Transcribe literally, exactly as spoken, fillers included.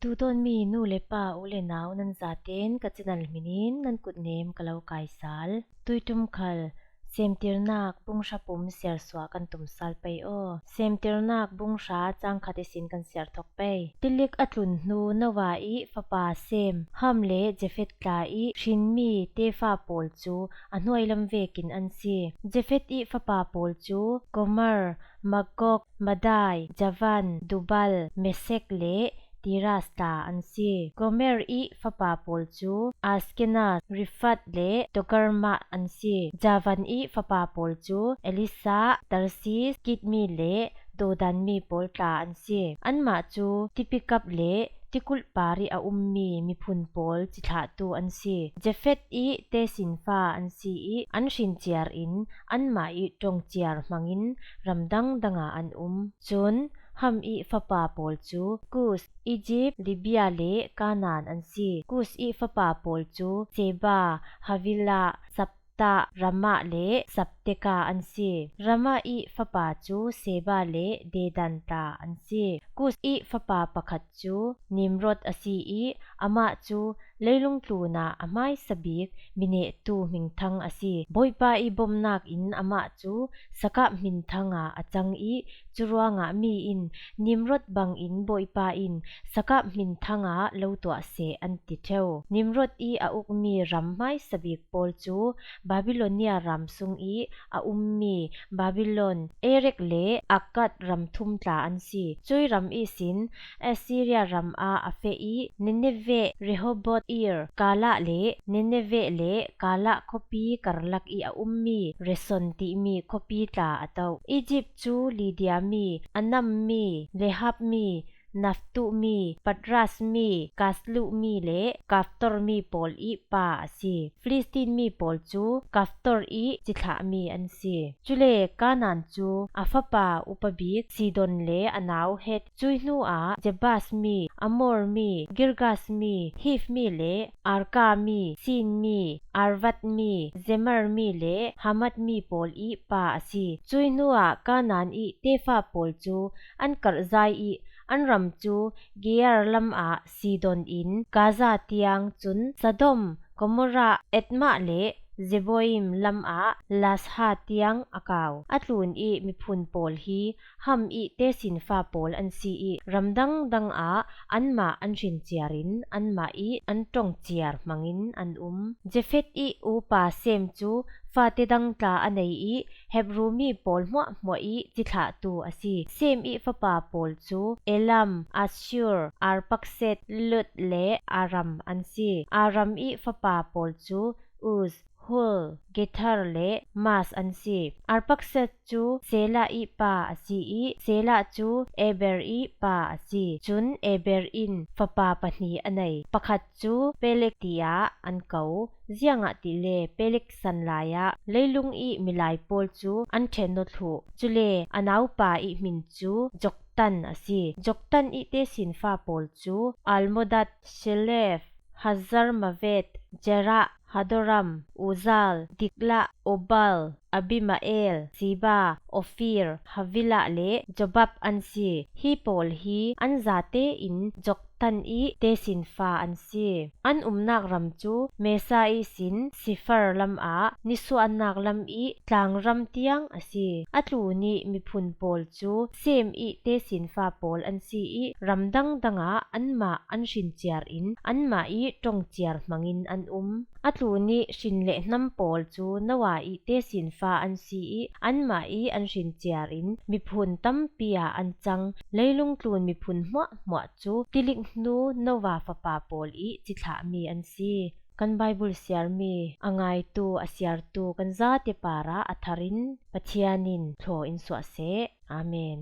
Tudawn mi nu le pa, u le nau, nan zaten ka channel hminin nan kutnem ka lo kaisal. Tuiṭum khal Semtirnak bung hra pum siarsuah kan tumsal pei aw. Semtirnak bung hra chang khat ihsin kan siar thawk pei. Tilik a tlun hnu Noah ih fapa Sem, Ham le Jafet tla ih hrinmi tefa pawl cu a hnuai lam vekin an si. Jafet ih fapa pawl cu Gomer, Magog, Madai, Javan, Tubal, Mesek le Tiras tla an si. Gomer ih fapa pawl cu Askenaz, Rifat le Togarmah an si. Javan ih fapa pawl cu Elisa, Tarsis, Kitmi le Dodan mi pawl tla an si. Anmah cu tipikap le tikulh par ih a ummi miphun pawl cithlahtu an si. Jafet ih tesinfa an si ih an hrin ciar in anmah ih ṭong ciar hmangin ram dangdang ah an um. Cun Ham ih fapa pawl cu Kus, Izipt, Libia le Kanaan an si. Kus ih fapa pawl cu Seba, Havilah, Sap tah Ramah le Sabteka an si. Ramah ih fapa cu Seba le Dedan tla an si. Kus ih fapa pakhat cu Nimrod a si ih amah cu leilung tlunah a hmaisa bik minehtu hmingthang a si. Bawipa ih bawmnak in amah cu sakap hminthang ah a cang ih curuangah mi in Nimrod bangin Bawipa in sakap hminthang ah lo tuah seh an ti ṭheu. Nimrod ih a ukmi ram hmaisa bik pawl cu Babilonia ram sung ih a ummi Babilon, Erek le Akkad ram thum tla an si. Cuih ram ihsin Assyria ram ah a feh ih Nineveh, Rehoboth Ir, Kalah le Nineveh le Kalah khuapi karlak ih a ummi Reson timi khuapi tla a toh. Izipt cu Lidia mi, Anam mi, Lehab mi, Naftuh mi, Patras mi, Kasluh mi le Kaftor mi pawl ih pa a si. Filistin mi pawl cu Kaftor ih cithlahmi an si. Cule Kanaan cu a fapa upa bik Sidon le a nau Het, cuih hnuah Jebus mi, Amor mi, Girgas mi, Hiv mi le Arka mi, Sin mi, Arvad mi, Zemer mi le Hamat mi pawl ih pa a si. Cuih hnuah Kanaan ih tefa pawl cu an karhzai ih an ram cu Gerar lam ah Sidon in Gaza tiang, cun Sodom, Gomorrah, Admah le Zeboim lam ah Lasha tiang a kau. A tlun ih miphun pawl hi Ham ih tesinfa pawl an si ih ram dangdang ah anmah an hrin ciar in anmah ih an ṭong ciar hmangin an um. Jafet ih upa Sem cu fate dang tla a nei ih Hebru mi pawl hmuahhmuah ih cithlahtu a si. Sem ih fapa pawl cu Elam, Asshur, Arpaksad, Lud le Aram an si. Aram ih fapa pawl cu Uz, Hul, Gether le Mas an si. Arpaksad cu Selah ih pa a si ih Selah cu Eber ih pa a si. Cun Eber in fapa pahnih a nei. Pakhat cu Peleg tiah an ko, ziangahtile Peleg san lai ah leilung ih milai pawl cu an ṭhen nawn thluh. Cule a naupa ih hmin cu Joktan a si. Joktan ih tesinfa pawl cu Almodad, Shelef, Hazar Mavet, Jerah, Hadoram, Uzal, Diklah, Obal, Abimael, Siba, Ofir, Havilah le Jobab an si. Hi pawl hi an zate in Joktan ih tesinfa an si. An umnak ram cu Mesa ihsin Sifar lam ah nisuahnak lam ih tlangram tiang a si. A tlun ih miphun pawl cu Sem ih tesinfa pawl an si ih ram dangdang ah anmah an hrin ciar in anmah ih ṭong ciar hmangin an um. A tlun ih hrin le hnam pawl cu Noah ih tesinfa an si ih anmah ih an hrin ciar in miphun tampi ah an cang. Leilung tlun miphun hmuahhmuah cu tilik hnu Noah fapa pawl ih cithlahmi an si. Kan Baibal siarmi a ngaitu a siartu kan zate parah a thar in Pathian in thlaw in suah seh. Amen.